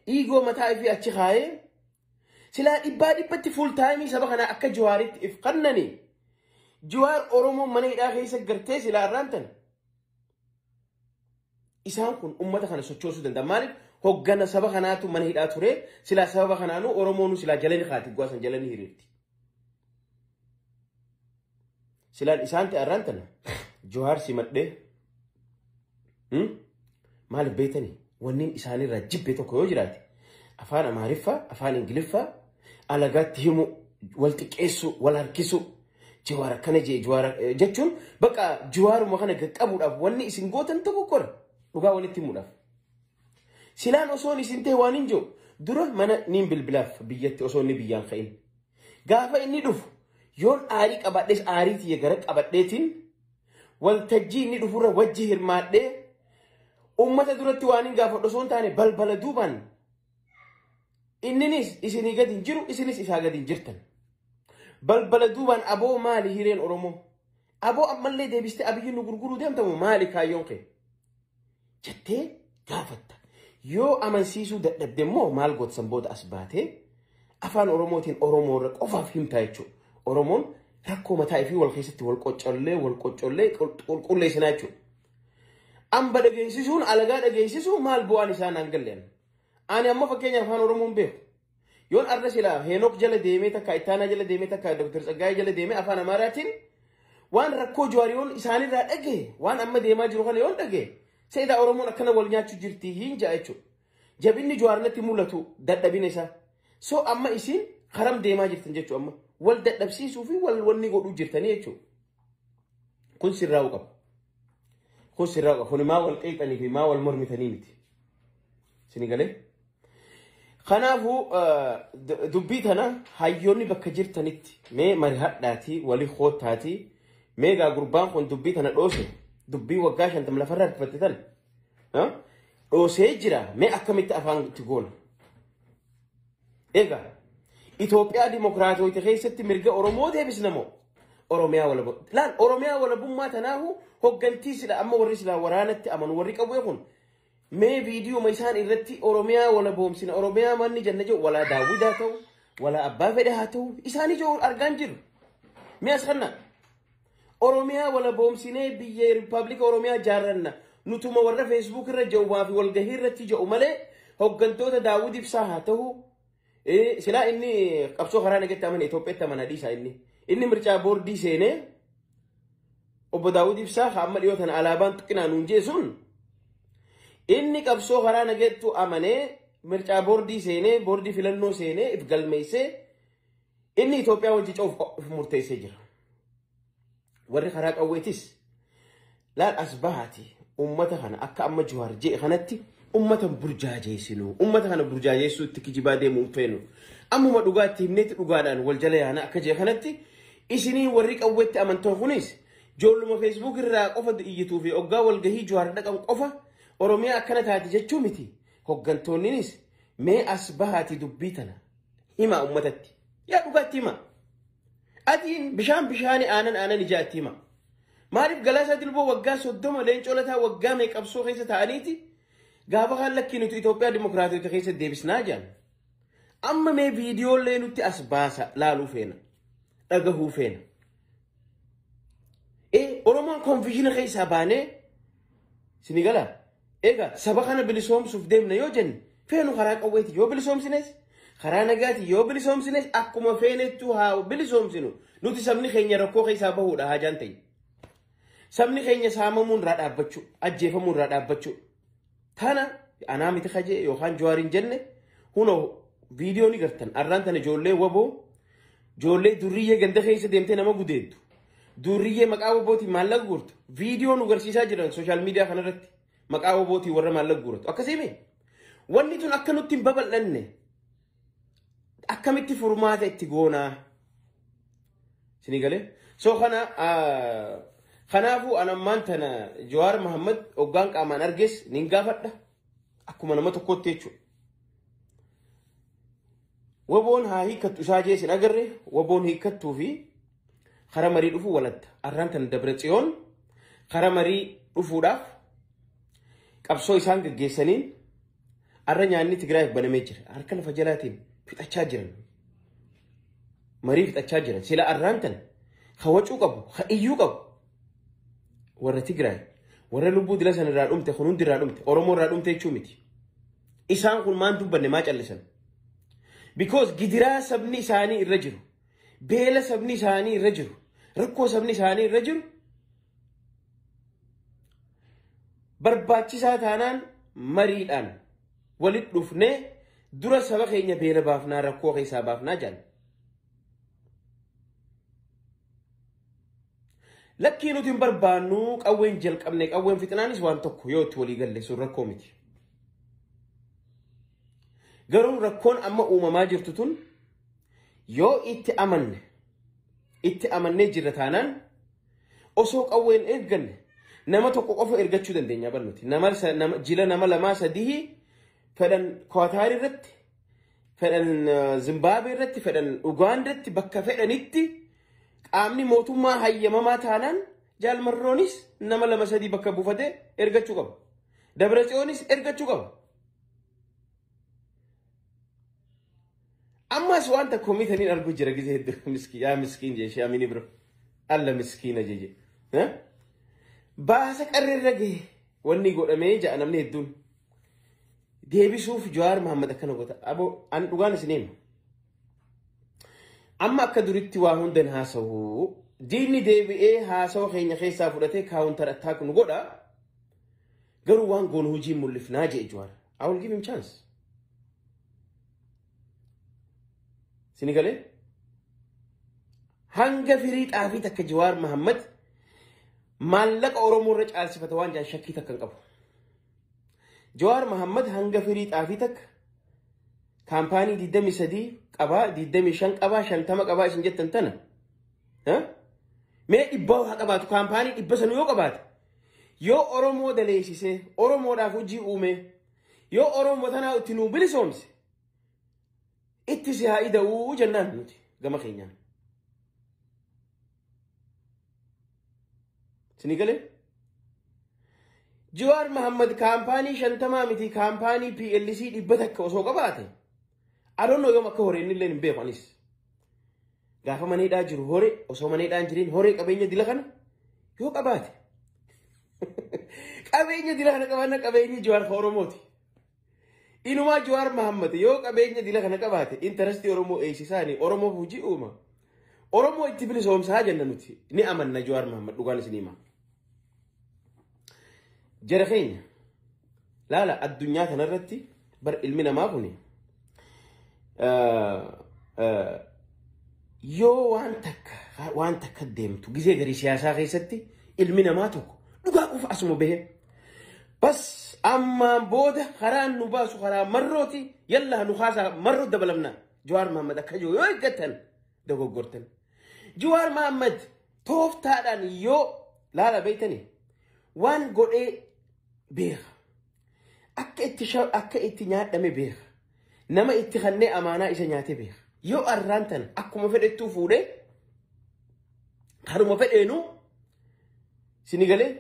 ego mataa ifii achi kaayee, silaa dhibbaa dhibbatti full time saba kanaa akka Jawaaritti if kennanii, Jawaar Oromoo mana hidhaa keessa gartee silaa irraan tan isaan kun uummata kana sochoosuu danda'a. Maaliif hoggana saba kanaatu mana hidhaa ture, silaa sababa kanaanuu Oromoonu silaa jalani kaati guwaasan jalani hiriirti. Silaan isaan ta'e irraan tana Jawaar simadhee. Maaliif beektanii, wanni isaanirraa jibbe tokko yoo jiraate afaan Amaariffaa, afaan Ingiliffaa alagaatti himu, wal xiqqeessuu, wal harkisuu, Jawaar akkana jee, Jawaar jechuun bakka Jawaaruma kana qaqqabuudhaaf wanni isin gootan tokko qora dhugaa walitti himuudhaaf. Silaan osoon isin ta'e waan hin jiru dura mana niin bilbilaaf biyyatti osoo inni biyyaan ka'in. Gaafa inni dhufu yoon aarii qabadhees aarii tiyya gara qabadheetiin waltajjii inni dhufurra wajji hirmaadhee uummata duratti waan hin gaafadhu osoo hin taane, balbala duubaan inninis isinii gadi hin jiru, isinis isaa gadi hin jirtan. Balbala duubaan, aboo maali hireen Oromoo? Aboo ammallee deebistee Abiyyi nu gurguruu deemtamu, maali kaayyoon kee? Jettee gaafatta. Yoo amansiisuu dadhabde immoo maal gootsan booda as baatee afaan Oromootiin Oromoo irra qofaaf himtaa jechuudha. Oromoon rakkoo mataa ifii wal keessatti wal qoccollee wal qoccollee qulqulleessinaa jechuudha. Amba dhageessisuun, alagaa dhageessisuu, maal bu'aan isaa naan galleen. Ani amma fakkeenya afaan Oromoon beeku. Yoon arra silaa Heenok jala deemee, takka Ittaanaa jala deemee, takka Dr. Tsaggaayee jala deemee afaan Amaaraatiin waan rakkoo Jawaariyoon isaanirraa dhagee, waan amma deemaa jiru kana yoon dhagee, seedaa Oromoon akkana wal nyaachuu jirti hin ja'a jechuudha. Jabinni Jawaar natti mul'atu dadhabina isaa. So amma isin karam deemaa jirtan jechuudha, amma wal dadhabsiisuu fi wal wanni godhuu jirtanii jechuudha. Kun sirraa'uu qaba. Kun sirraa'uu qaba. Kun maa wal qeeqanii fi maa wal mormitanii miti. Isin galee? Kanaafuu dubbii tana hayyoonni bakka jirtanitti mee marihadhaatii walii koottaatii, mee gaa gurbaan kun dubbii tana dhoose, dubbii waggaa 50 lafarra harkifatte tana dhoosee jira, mee akkamitti afaan itti goona? Egaa Itoophiyaa dimokiraatota keessatti mirga Oromoo deebisna moo Oromiyaa walabummaa? Laal, Oromiyaa walabummaa tanaahu hoggantii sila amma warri silaa waraanatti amanu, warri qawwee kun, mee viidiyoo isaan irratti Oromiyaa walaboomsina, Oromiyaa manni janna jiru, walaa Daawwid haa ta'u, walaa abbaa fedhe haa ta'u, isaan ijoo argaan jiru. Mee as kanna Oromiyaa walaboomsinee biyya Rippaabilika Oromiyaa jaarranna nutuma warra Facebook irra ji'umaa fi walgahii irratti ji'u malee, hoggantoota Daawwid Ibsaa haa ta'u, silaa inni qabsoo karaa nagatti amane, Itoophiyaatti amana dhiisa, inni mircaa boordii seenee obbo Daawwid Ibsaa haa amma dhiyoo tana alaabaan tuqinaa nuun jee sun, inni qabsoo karaa nageettu amanee mircaa boordii seenee, boordii filannoo seenee if galmeessee, inni Itoophiyaa wajji ce'uuf of murteessee jira. Warri karaa qawweetis laal as bahaati ummata kana akka amma Jawaar je'e kanatti ummata burjaajeessinu. Ummata kana burjaajeessuu itti kijibaa deemuu hin feenu. Ammuma dhugaatti himneetti dhugaadhaan wal jala yaana akka je'e kanatti isinii warri qawweetti amantoon kunis ijoolluma Facebook irraa qofa iyyituu fi hoggaa walgahii Jawaar dhaqan qofa Oromiyaa akkana taate jechuu miti. Hoggantoonnis mee as bahaati dubbii tana hima ummatatti. Yaa dhugaatti hima. Atiin bishaan bishaanii aanan aanan ijaatti hima. Maaliif Galaasaa Dilboo waggaa 30 leencoo lataa waggaa mee qabsoo keessa ta'aniiti gaafa kaan lakkii nuti Itoophiyaa dimokiraatota keessa deebisnaa jedhan. Amma mee viidiyoolee nutti as baasa laaluu feena. Dhagahuu feena. Oromoon konfiyuuzhinii keessaa baanee sini galaa. Egaa saba kana bilisoomsuuf deemna yoo jenne feenu karaa qawweeti yoo bilisoomsines karaa nagaati yoo bilisoomsines akkuma feenettu haa bilisoomsinu nuti sabni keenya rakkoo keessaa bahuudha haajaan ta'e. Sabni keenya saamamuun irraa dhaabbachuu ajjeefamuun irraa dhaabbachuu tana anaa miti kajee yookaan Jawaariin jenne hunoo viidiyoo ni gartan arraan tana ijoollee waboo ijoollee durriyyee ganda keessa deemtee nama gudeeddu durriyyee maqaa wabootiin maallaqa guurtu viidiyoo nu garsiisaa jiran sooshaal miidiyaa kanarratti. Maqaa wabootii warra maallaqa guuratu. Akkasii wanni tun akka nutti hin babal'anne akkamitti furmaata itti goonaa? Isinii galee? So kana kanaafuu anammaan tana Jawaar Mohammad hoggaan qaamaan arges nin gaafadha. Akkuma nama tokkootti jechuudha. Waboon haa hiikkattu isaa jee isin agarre waboon hiikkattuu fi karaa marii dhufuu walatta. Arraan tana Dabra Tsiyoon karaa marii dhufuudhaaf qabsoo isaan gaggeessaniin arra nyaanni Tigraayiif banamee jira. Harka lafa jalaatiin fixachaa jiran. Marii fixachaa jiran. Sila arraan tana ka wacuu qabu, ka iyyuu qabu. Warra Tigraay, warra lubbuu dila sana irraa dhumte, kun hundi irraa dhumte, Oromoo irraa dhumte jechuu miti. Isaan kun maan dubbanne maa callisan? Because gidiraa sabni isaanii irra jiru, beela sabni isaanii irra jiru, rakkoo sabni isaanii irra jiru barbaachisaa taanaan mariidhaan walitti dhufnee dura saba keenya beela baafnaa rakkoo keessaa baafnaa jedhan. Lakkii nuti hin barbaannu qawween jalqabne qawween fixnaanis waan tokko yoo itti walii galle sun rakkoo miti. Garuu rakkoon amma uumamaa jirtu tun yoo itti amanne itti amannee jirra taanaan osoo qawween eegganne nama tokko qofa ergachuu dandeenya barnuti. Nama jila nama lamaa sadii fedhan Qatar irratti fedhan Zimbabwe irratti fedhan Ugaandaatti bakka fedhanitti qaamni mootummaa hayyamamaa taanaan Jaalmarroonis nama lama sadii bakka buufatee ergachuu qaba. Dabra Tsiyoonis ergachuu qaba. Ammas waan takka mitaniin arguu jira gizee hedduu miskiin yaa miskiin jee ishee amini biro alla miskiina jeje. Baasa qarreerra gahe wanni godhamee ja'a namni hedduun deebisuuf Jawaar Mohammad akkana goota. Aboo an dhugaan isin hima. Amma akka duritti waa hundan haasa'u diinni deebi'ee haasawa keenya keessaa fudhatee kaawuntar attaak nu godha. Garuu waan goonu hojii mul'ifnaa jee Jawaar. I will give him chance. Sini galee? Hanga firii xaafii takka Jawaar Mohammad maallaqa Oromoo irra caalsifata waan jaan shakkii takka hin qabu. Jawaar Mohammad hanga firii xaafii takka kaampaanii 23 qabaa, 25 qabaa, 50 qabaa isin jettan tana. Mee dhibba haa qabaatu kaampaanii dhibba sanuu yoo qabaate yoo Oromoo daleessisee Oromoodhaaf hojii uume yoo Oromoo tanaa itti nuu bilisoomse itti si haa ida'uu jennaan nuti gama keenyaan. Sini galee? Jawaar Mohammad kaampaanii 50 miti kaampaanii PLC 100 osoo qabaate I don't know yoom akka horeen illee hin beeku anis. Gaafa maneedhaa jiru hore osoo maneedhaa hin jirin horee qabeenya dila kana yoo qabaate. Qabeenya dila kana qabaanna qabeenyi Jawaar ka Oromooti. Inumaa Jawaar Mohammad yoo qabeenya dila kana qabaate intarestii Oromoo eegsisaanii Oromoof hojii uuma. Oromoo itti bilisoomsaa jenna nuti ni amanna Jawaar Mohammad dhugaan isin hima. Jara keenya laala addunyaa kanarratti bar ilmi namaa kuni yoo waan takka Waan takka deemtu gisee garii siyaasaa keessatti ilmi namaa tokko dhugaa qofa asuma bahe. Bas ammaan booda karaan nu baasu karaa marrooti yallaa nu kaasaa marroo dabalamna. Jawaar Mohaammed akka jiru yoo eeggatan dogoggortan. Jawaar Mohaammed tooftaadhaan yoo laala beektanii waan godhee beeka. Akka itti nyaadhame beeka. Nama itti kannee amaanaa isa nyaatee beeka. Yoo arraan tana akkuma fedhettuu fuudhee karuma fedheenuu sini galee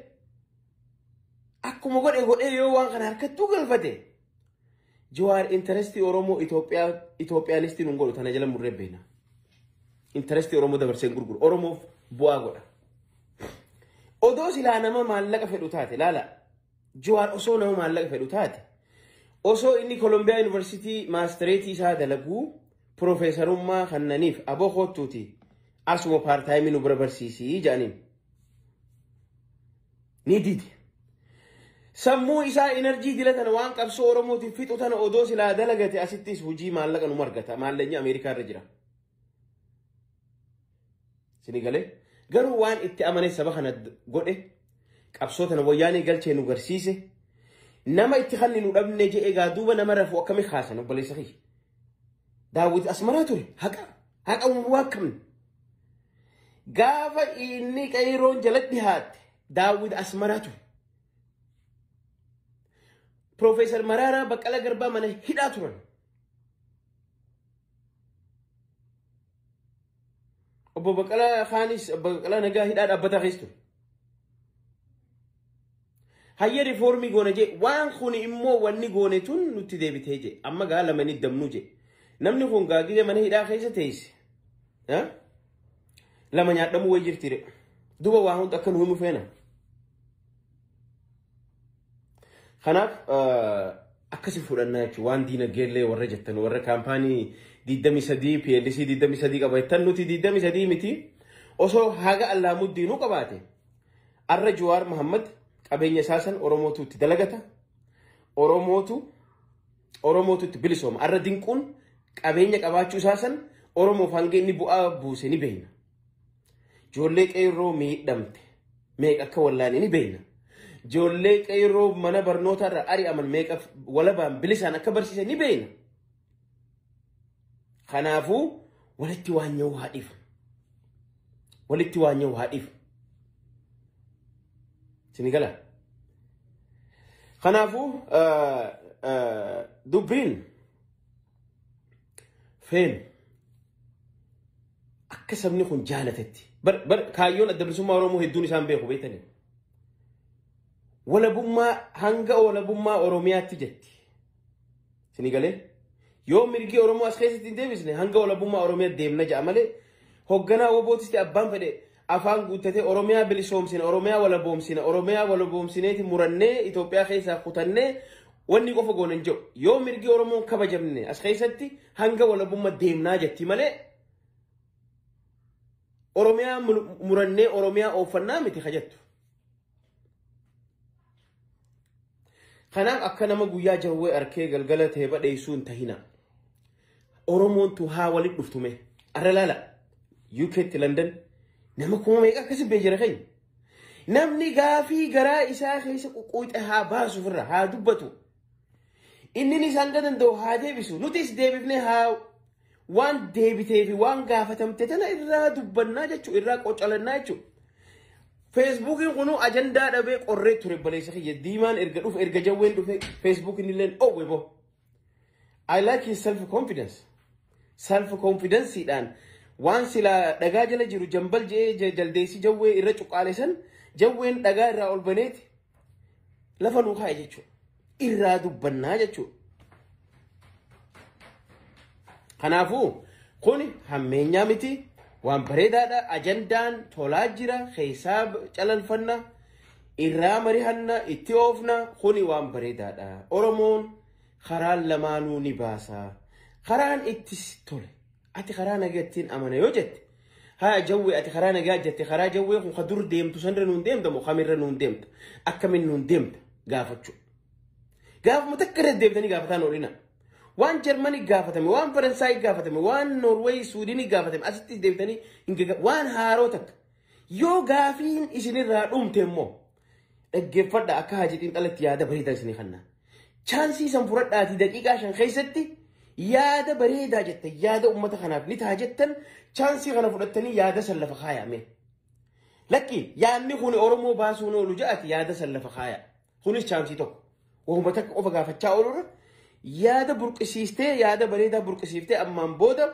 akkuma godhe godhee yoo waan kana harkattuu galfate Jawaar interestii Oromoo Itoophiyaanistii nun godhu tana jala murree beena. Interestii Oromoo dabarsee hin gurguru. Oromoof bu'aa godha. Odoo silaa nama maallaqa fedhu taate laala Jawaar osoo nama maallaqa fedhu taate osoo inni Kolombiyaa Yuunivarsiitii maastireetii isaa dalaguu piroofeesarummaa kannaniif aboo kottuuti asuma part-time nu bira barsiisii jedhaniin. Ni dide. Sammuu isaa energy dila tana waan qabsoo Oromootiif fixu tana odoo silaa dalagate asittis hojii maallaqa nu argata. Maallaqni Ameerikaa irra jira. Sini galee garuu waan itti amane saba kana godhe qabsoo tana wayyaanee galchee nu garsiise nama itti kanni nu dhabne je'e gaa duuba nama rafu akkamii kaasan obboleessa kiyya. Daawwit Asmaraa ture haqa haqa waa akkamni. Gaafa inni qeeroon jalatti dhihaatte Daawwit Asmaraa ture. Piroofeesar Maraaraa Baqqalaa Garbaa mana hidhaa turan. Obbo Baqqalaa Kaanis Obbo Baqqalaa Nagaa hidhaa dhaabbataa keessa ture. Hayya riifoormii goone jee waan kun immoo wanni goone tun nutti deebitee jee amma gaa lamanii damnuu jee. Namni kun gaa gizee mana hidhaa keessa teesse. Lama nyaadhamuu wayi jirti re. Duba waa hundi akka nu himu feena. Kanaaf akkasi fudhannaa jechuudha waan diinagdeellee warra jettan warra kaampaanii 23 PLC 23 qaba jettan nuti 23 miti osoo haga Allaamuddinuu qabaate arra Jawaar Mohaammed qabeenya isaa san Oromootu itti dalagata Oromootu itti bilisooma arra dinquun qabeenya qabaachuu isaa san Oromoof hanga inni bu'aa buuse ni beekna. Ijoollee qeerroo miidhamte meeqa akka wallaane ni beekna. Ijoollee qeerroo mana barnootaa irraa ari'aman meeqa walabaan bilisaan akka barsiisan ni beekna. Kanaafuu walitti waan nyaa'u haa dhiifnu. Walitti waan nyaa'u haa dhiifnu. Sini gala. Kanaafuu dubbiin feenu akka sabni kun jaalatetti. Bar kaayyoon adda bilisummaa Oromoo hedduun isaan beeku beektanii. Walabummaa hanga walabummaa Oromiyaatti jetti. Sini galee yoo mirgi Oromoo as keessatti hin deebisne hanga walabummaa Oromiyaa deemna ja'a malee hoogganaa wobootis ta'e abbaan fedhe afaan guuttatee Oromiyaa bilisoomsina Oromiyaa walaboomsina Oromiyaa walaboomsineeti murannee Itoophiyaa keessaa kutannee wanni qofa goone hin jiru. Yoo mirgi Oromoo kabajamne as keessatti hanga walabummaa deemnaa jetti malee Oromiyaa murannee Oromiyaa oofannaa miti kajattu. Kanaaf akka nama guyyaa jawwee arkee galgala ta'e badheessuu hin tahina. Oromoon tu haa walitti dhuftume. Arra laala UKtti London nama kuma meeqa akkasi bee jira keenya. Namni gaafii garaa isaa keessa quqquuxe haa baasu ofirra haa dubbatu. Inni isaan danda'u haa deebisu. Nutis deebifnee haa waan deebitee fi waan gaafatamte tana irraa dubbannaa jechuudha irraa qocalannaa jechuudha. Feesbuukiin kunuu ajandaa dhabee qorree ture baleessa kiyya diimaan erga dhufe erga jawween dhufe feesbuukiin illee dhoowwe bo. I like his self confidence. Self confidenceedhaan waan silaa dhagaa jala jiru jambal je'ee jaldeessi jawwee irra cuqqaale san jawween dhagaa irraa ol baneeti lafa nuu kaa'e jechuudha. Irraa dubbannaa jechuudha. Kanaafuu kun hammeenyaa miti. Waan bareedaadha. Ajandaan tolaa jira. Keessaa calalfanna. Irraa mari'anna. Itti oofna. Kuni waan bareedaadha. Oromoon karaan lamaanuu ni baasa. Karaan itti tole. Ati karaa nagaattiin amana yoo jette. Haa jawwee ati karaa nagaa jette. Karaa jawwee kun ka dur deemtu sanirra nuun deemta moo kamirra nuun deemta? Akkamiin nuun deemta gaafachuu. Gaafuma takka irra deebitanii gaafataan oolina. Waan Jarmanii gaafatame, waan Faransaay gaafatame, waan Noorweey, Suudinii gaafatame asitti deebitanii waan haaroo takka. Yoo gaafiin isinirraa dhumte immoo dhaggeeffadha akka Hajii Xiinxalatti yaada bareedaa isinii kanna. Chaansii san fudhadhaatii daqiiqaa 5 keessatti yaada bareedaa jettan, yaada uummata kanaaf ni ta'a jettan, chaansii kana fudhattanii yaada san lafa kaayame. Lakki yaadni kun Oromoo baasuun oolu ja'ati yaada san lafa kaaya. Kunis chaansii tokko. Wahuma takka qofa gaafachaa oolurra yaada burqisiistee, yaada bareedaa burqisiiftee ammaan booda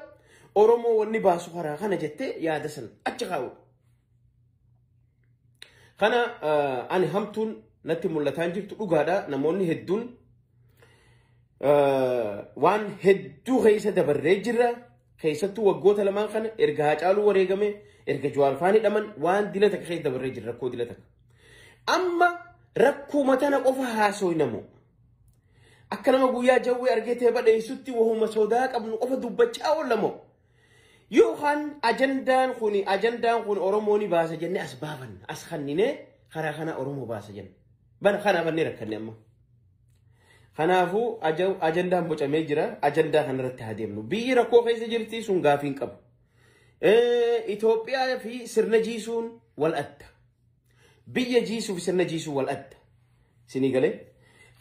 Oromoo wanni baasu karaa kana jettee yaada san achi kaa'u. Kana ani hamtuun natti mul'ataa jirtu dhugaadha. Namoonni hedduun waan hedduu keessa dabarree jirra. Keessattuu waggoota lamaan kana erga Haacaaluu wareegame, erga Jawaar faan hidhaman, waan dila takka keessa dabarree jirra, rakkoo dila takka. Amma rakkoo tana qofa haasofnamu. Akka nama guyyaa jawwee argatee badheessutti wahuma sodaa qabnu qofa dubbachaa oollamoo. Yookaan ajandaan kun Oromoo ni baasa jennee as baafanna, as kanninee karaa kana Oromoo baasa jenna. Bana kana bannee rakkanne amma. Kanaafuu ajandaan bocamee jira. Ajandaa kanarratti haa deemnu. Biyyi rakkoo keessa jirti, sun gaafii hin qabu. Itoophiyaa fi sirna jiisuun wal adda. Biyya jiisuu fi sirna jiisuun wal adda. Sinii galee?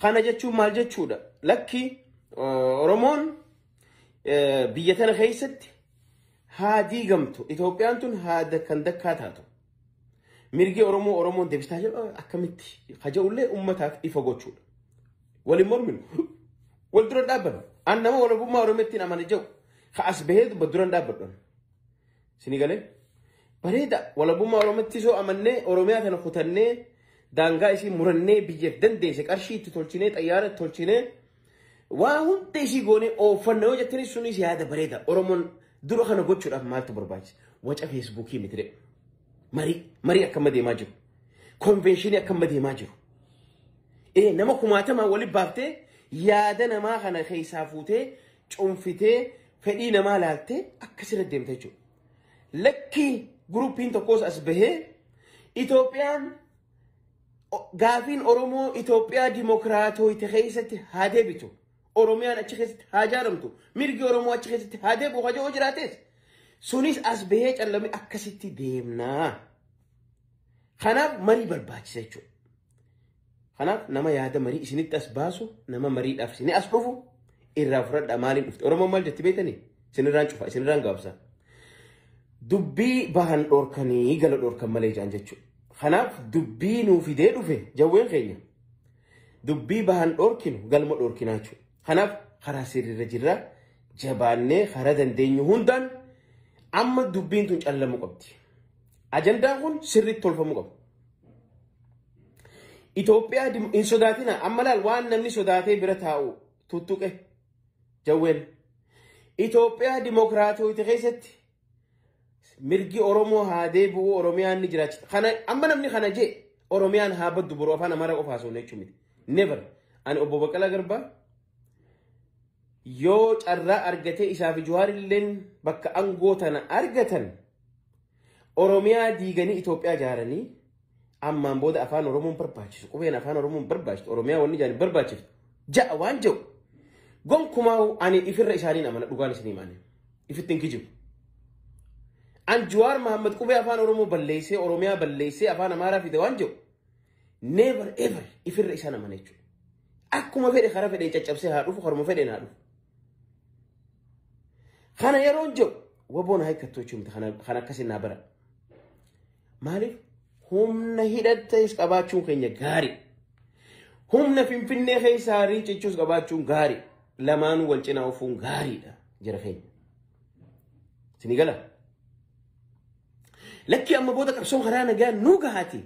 Kana jechuun maal jechuudha? Lakki Oromoon biyya tana keessatti haa diigamtu. Itoophiyaan tun haa kan dakkaa taatu. Mirgi Oromoo Oromoon deebistaa jedhu akkamitti haja'ullee uummataaf ifa gochuudha. Waliin morminu. Wal dura dhaabbannu. An nama walabummaa Oromootti amana jedhu. Ka as bahee dubba dura dhaabbadhu. Sinii galee? Bareeda, walabummaa Oromootti soo amannee Oromiyaa tana kutannee daangaa isii murannee biyyaaf dandeesse qarshii itti tolchinee, xayyaara itti tolchinee, waa hunda isii goonee ooffanna yoo jettanii, sunis yaada bareeda. Oromoon dura kana gochuudhaaf maaltu barbaachisa? Waca Feesbuukii miti dhe. Marii marii akkama deemaa jiru. Konvenshinii akkama deemaa jiru. Nama kumaatamaa walitti baaftee yaada namaa kana keessaa fuutee cuunfitee fedhii namaa laaltee akkasirra deemte jechuudha. Lakkii groupiin tokkos as bahee Itoophiyaan gaafiin Oromoo Itoophiyaa dimokiraatooyite keessatti haa deebitu. Oromiyaan achi keessatti haa ijaaramtu. Mirgi Oromoo achi keessatti haa deebi'u haja'oo jiraates. Sunis as bahee callame akkasitti deemnaa. Kanaaf marii barbaachisa jechuudha. Kanaaf nama yaada marii isinitti as baasu, nama mariidhaaf isinii as dhufu irraa fudhadhaa. Maaliin dhufte? Oromoon maal jetti beektanii? Isinirraan cufa, isinirraan gabaabsa. Dubbii bahan dhorkanii gala dhorkan malee jaan jechuudha. Kanaaf dubbii nuu fidee dhufe jawween keenya. Dubbii bahan dhorkinu galma dhorkinaa jechuudha. Kanaaf karaa sirriirra jirra, jabaannee karaa dandeenyu hundaan amma dubbiin tun callamuu qabdi. Ajandaan kun sirriitti tolfamuu qaba. Itoophiyaa hin sodaatina. Amma laal, waan namni sodaatee bira taa'u tuttuqe jawween. Itoophiyaa dimokiraatootii keessatti mirgi Oromoo haa deebi'u, Oromiyaan ni jiraachisa. Kana amma namni kana jee Oromiyaan haa baddu boruu afaan Amaaraa qofa haasofna jechuun miti. Never. Ani obbo Baqqalaa Garbaa yoo carraa argatee isaa fi Jawaarilleen bakka aangoo tana argatan, Oromiyaa diiganii Itoophiyaa ijaaranii ammaan booda afaan Oromoon barbaachisu, qubeen afaan Oromoon barbaachisu, Oromiyaa wanni ijaanii barbaachiftu ja'a waan jedhu gonkumaa ani ifirra isaaniin amana. Dhugaan isinii maani ifitti hin kijibu. An Jawaar Mahammad qubee afaan Oromoo balleessee, Oromiyaa balleessee afaan Amaaraa fide waan jedhu never ever ifirra isaan amana jechuudha. Akkuma fedhe karaa fedheen caccabsee haa dhufu, karuma fedheen haa dhufu. Kana yeroon jedhu waboon haa hiikkattu jechuun miti, kana akkasin naa bara. Maaliif? Humna hidhattes qabaachuun keenya gaarii. Humna Finfinnee keessaa rincichuus qabaachuun gaarii. Lamaanuu wal cinaa ofuun gaariidha jira keenya. Isinii gala? Lakki amma booda qabsoon karaa nagaa nuu gahaati.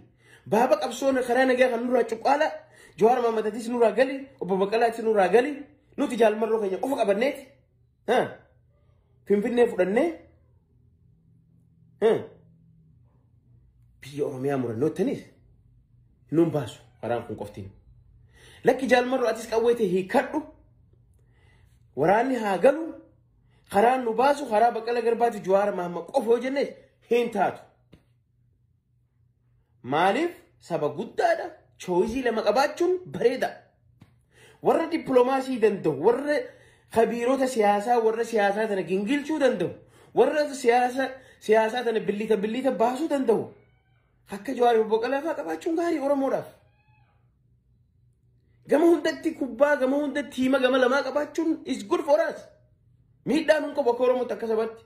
Baaba qabsoon karaa nagaa kan nurraa cuqqaala. Jawaar Mahammadatis nurraa gali. Obbo Baqqalaatis nurraa gali. Nuti jaalmarroo keenya qofa qabanneeti. Finfinnee fudhannee biyya Oromiyaa murannoottanis nuun baasu karaan kun qoftiin. Lakki jaalmarroo atis qawwee ta'e hiikadhu. Waraanni haa galu. Karaan nu baasu karaa Baqqala Garbaati Jawaar Mahammad qofa yoo jenne hin taatu. Maaliif? Saba guddaadha. Choice lama qabaachuun bareeda. Warra dippiloomaasii danda'u, warra Khabiirota siyaasaa warra siyaasaa tana gingilchuu danda'u. Warra siyaasaa tana billita billita baasuu danda'u. Akka Jawaar Baqqalaa fa'aa qabaachuun gaarii Oromoodhaaf. Gama hundatti kubbaa gama hundatti hiima gama lamaa qabaachuun is good for us. Miidhaa nuun qabu akka Oromootti akka sabatti.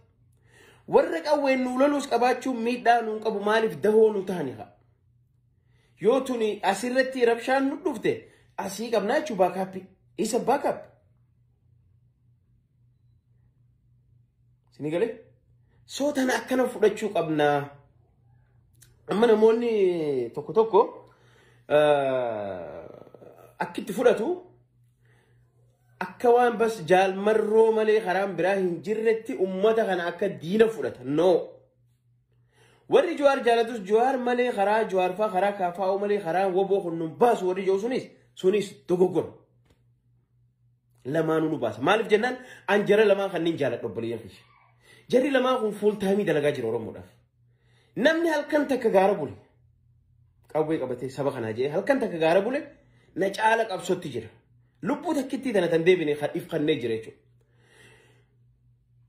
Warra qawween nu loluus qabaachuun miidhaa nuun qabu maaliif dahoo nu ta'ani haa. Yoo tuni asirratti rabshaan nu dhufte asii qabnaa jechuun backup. Isa backup. Isinii galee? Soo tana akkana fudhachuu qabnaa. Amma namoonni tokko tokko akkitti fudhatu akka waan bas jaalmarroo malee karaan biraa hin jirretti ummata kana akka diina fudhata. No. Warri Jawaar jaalatus Jawaar malee karaa Jawaar fa'aa karaa KFO malee karaa woboo kun nu baasu warri jiru sunis dogoggora. Lamaanuu nu baasa. Maaliif jennaan an jara lamaan kanneen jaaladha obboleeyyan kiyya. Jarri lamaan kun full time dalagaa jira Oromoodhaaf. Namni halkan takka gaara bule qawwee qabatee saba kanaa jedhee halkan takka gaara bule na caala qabsootti jira. Lubbuu takkittii tana tan deebine if kannee jira jechuudha.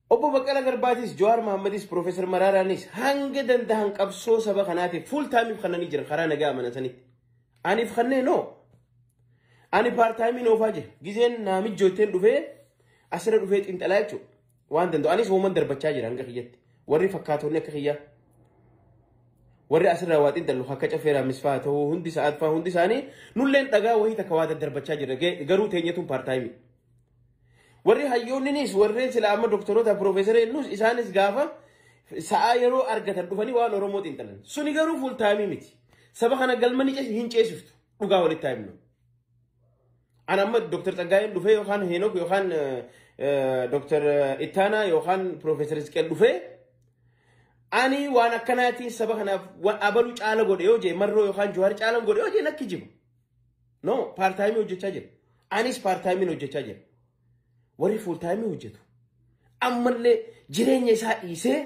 Obbo Baqqalaa Garbaatis, Jawaar Mahammadis, Piroofeesar Maraaraanis hanga danda'an qabsoo saba kanaatiif full timeiif kannanii jiran karaa nagaa amanatanitti. Aniif kannee noo. Ani part timeiin oofaa jira. Gizeen naamijjootteen dhufee asirra dhufee xiinxalaa jechuudha. Waan danda'u. Anis uuman darbachaa jira hanga kiyyatti. Warri fakkaatonni akka kiyyaa. Warri asirraa waa xiinxallu akka cafeeraa misfaa ta'uu hundi sa'aat fa'aa hundi isaanii nulleen dhagaa wayii takka waa daddarbachaa jira. Garuu teenyatuun part time. Warri hayyoonninis warreen sila amma doktoroota piroofeesara jennus isaanis gaafa sa'aa yeroo argatan dhufanii waan Oromoo xiinxalan. Suni garuu full time miti. Saba kana galma ni hin ceesiftu. Dhugaa walitti haa himnu. Ani amma Dooktar Tsaggaayeen dhufee yookaan Heenok yookaan Dooktar Ittaanaa yookaan Piroofeesar Isqeel dhufee ani waan akkanaatiin saba kanaaf abaluu caala godhe yoo jee marroo yookaan Jawaar caala godhe yoo jee nakki jibu. No, part time hojjechaa jira. Anis part timeiin hojjechaa jira. Warri full time hojjetu. Ammallee jireenya isaa dhiisee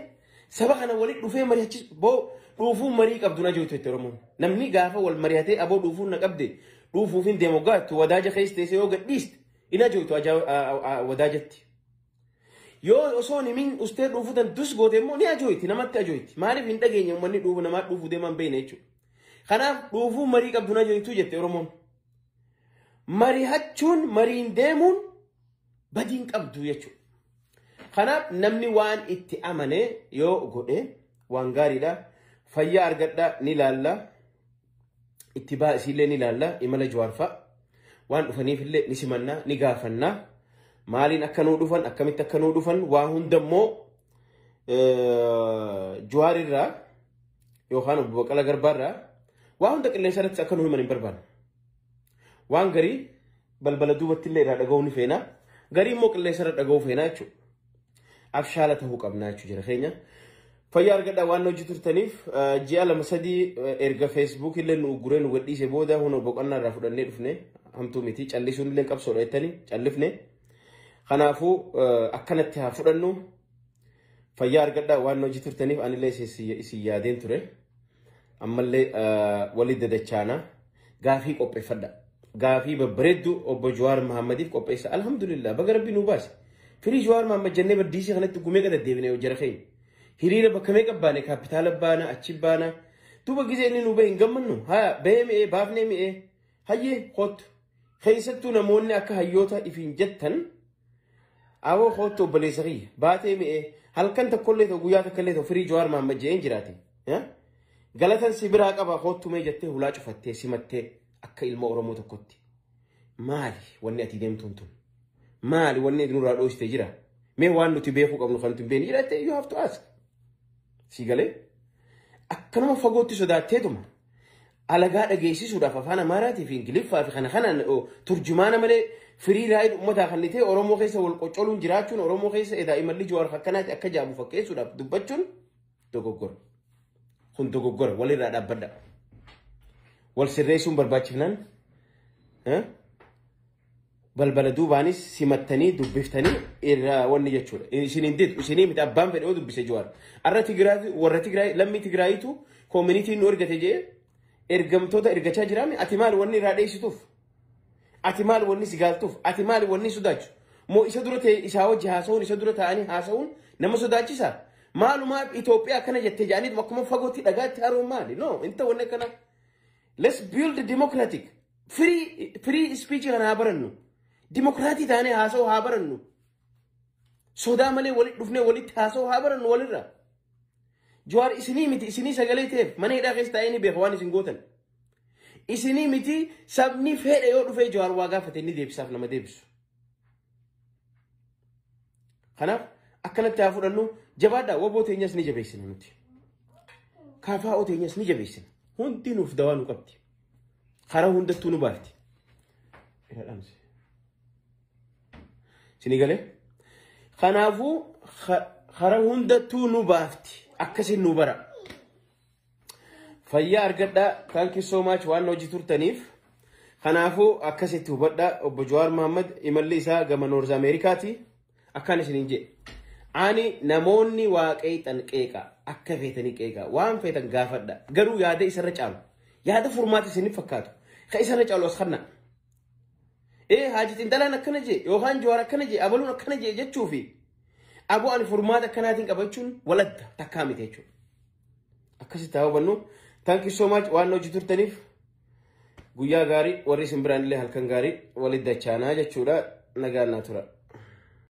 saba kana walitti dhufee mari'achiisu boo dhuufuun marii qabdu na jirtu itti Oromoon. Namni gaafa wal mari'atee aboo dhuufuun na qabde dhuufuuf hin deemu gaattu wadaaja keessa teessee yoo gadhiiste ina jirtu wadaajatti. Yoo osoo himin ustee dhuufuu tan dus goote immoo ni ajooyti namatti ajooyti. Maaliif hin dhageenye uummanni dhuufu namaa dhuufuu deeman beekne jechuudha. Kanaaf dhuufuu marii qabdu na jirtu jette Oromoon. Mari'achuun mariin deemuun badiin qabdu jechuudha. Kanaaf namni waan itti amane yoo godhe waan gaariidha. Fayyaa argadha ni ilaalla. Itti baasiillee ni ilaalla. Imala Jawaar fa'a. Waan dhufaniifillee ni simanna ni gaafanna. Maaliin akka nuu dhufan akkamitti akka nuu dhufan waa hundammoo Jawaar irraa yookaan obbo Baqqalaa Garbaa irraa waa hunda qilleensa irratti akka nuu himan hin barbaanne. Waan garii balbala duubatti illee irraa dhaga'uu ni feena. Garii immoo qilleensa irra dhaga'uu feena jechuudha. Abshaala ta'uu qabna jechuudha jira keenya. Fayyaa argadhaa waan hojii turtaniif ji'a 2-3 erga Facebook illee nu ugguree nu gadhiise booda huna boqonnaa irraa fudhannee dhufne hamtuu miti callisuun illee qabsoodha jettanii callifne. Kanaafuu akkanatti haa fudhannu. Fayyaa argadhaa waan hojii turtaniif anillee isin yaadeen ture. Ammallee walii dadachaana gaafii qopheeffadha. Gaafii babbareedduu obbo Jawaar Mahammadiif qopheessa. Alhamdulillah baga rabbi nu baase. Firii Jawaar Mahammad jennee baddiisii kanatti gumee gad deebine jara keenya. Hiriira bakka meeqa baane kaapitaala baana achi baana. Duuba gizee inni nu bahe hin gammannu. Haa bahee mi'ee baafnee mi'ee hayyee kootu. Keessattuu namoonni akka hayyoota ifiin jettan awoo kootu obboleessa kiyya baatee mi'ee halkan tokkollee ta'u guyyaa tokkollee ta'u firii Jawaar Mahammad jedheen jiraate. Galatan si biraa qaba kootu mee jettee hulaa cufattee simattee akka ilma Oromoo tokkotti. Maali wanni ati deemtuun tun? Maali wanni nurraa dhoosite jira? Mee waan nuti beekuu qabnu kan nuti hin beekne jira you have to ask. Si galee akkanuma fagootti sodaatteetuma alagaa dhageessisuudhaaf afaan Amaaraatii fi Ingiliffaa fi kana kanaan turjumaana malee firii raayid uummataa kan ta'e Oromoo keessa wal qoccoluun jiraachuun Oromoo keessa edaa imalli Jawaar akkanaatti akka jaamu fakkeessuudhaaf dubbachuun dogoggora. Kun dogoggora walirraa dhaabbadha. Wal sirreessuun barbaachifnaan balbala duubaanis simattanii dubbiftanii irraa wanni jechuudha. Isin hin didu isinii miti abbaan fedhe yoo dubbise Jawaar. Arra Tigraay warra Tigraay lammii Tigraayitu koomunitiin nu ergate jee ergamtoota ergachaa jiraame ati maal wanni irraa dheessituuf? Ati maal wanni si gaaltuuf? Ati maal wanni sodaachu? Moo isa dura ta'e isaa wajji haasa'uun, isa dura ta'anii haasa'uun nama sodaachisa? Maalumaaf Itoophiyaa akkana jettee jedhanii akkuma fagootti dhagaatti haruun maali? No, inta wanni akkana. Let's build democratic. Free speech kana haa barannu. Dimokiraatii taanee haasa'uu haa barannu. Sodaa malee walitti dhufnee walitti haasa'uu haa barannu walirra. Jawaar isinii miti, isinii sagalee ta'eef mana hidhaa keessa taa'ee ni beeka waan isin gootan. Isinii miti, sabni fedha yoo dhufee Jawaar waa gaafate inni deebisaaf nama deebisu. Kanaaf akkanatti haa fudhannu. Jabaadhaa, waboo teenyas ni jabeessina nuti. Kaafaa'oo teenyas ni jabeessina. Hundi nuuf dawaa nu qabdi. Karaa hundattuu nu baafti. Isinii galee? Kanaafuu karaa hundattuu nu baafti. Akkasin nu bara. Fayyaa argadhaa. Thank you so much waan hojii turtaniif. Kanaafuu akkasitti hubadhaa, obbo Jawaar Mohammad imalli isaa gama North Ameerikaati. Akkaan isiniin jedhe. Ani namoonni waaqeexan qeeqa, akka feetanii qeeqa, waan feetan gaafadha. Garuu yaada isarra caalu, yaada furmaata isiniif fakkaatu, ka isarra caalu as kanna. Ee, Haaji Xinxalaan akkana jee yookaan Jawaar akkana jee, abaluun akkana jee jechuufi aboo ani furmaata akkanaatiin qabachuun waladda takkaa miti jechuudha. Akkasitti haa hubannu. Thank you so much waan hojii turtaniif. Guyyaa gaarii, warri isin biraan illee halkan gaarii, walitti dachaanaa jechuudha. Nagaan naa tura.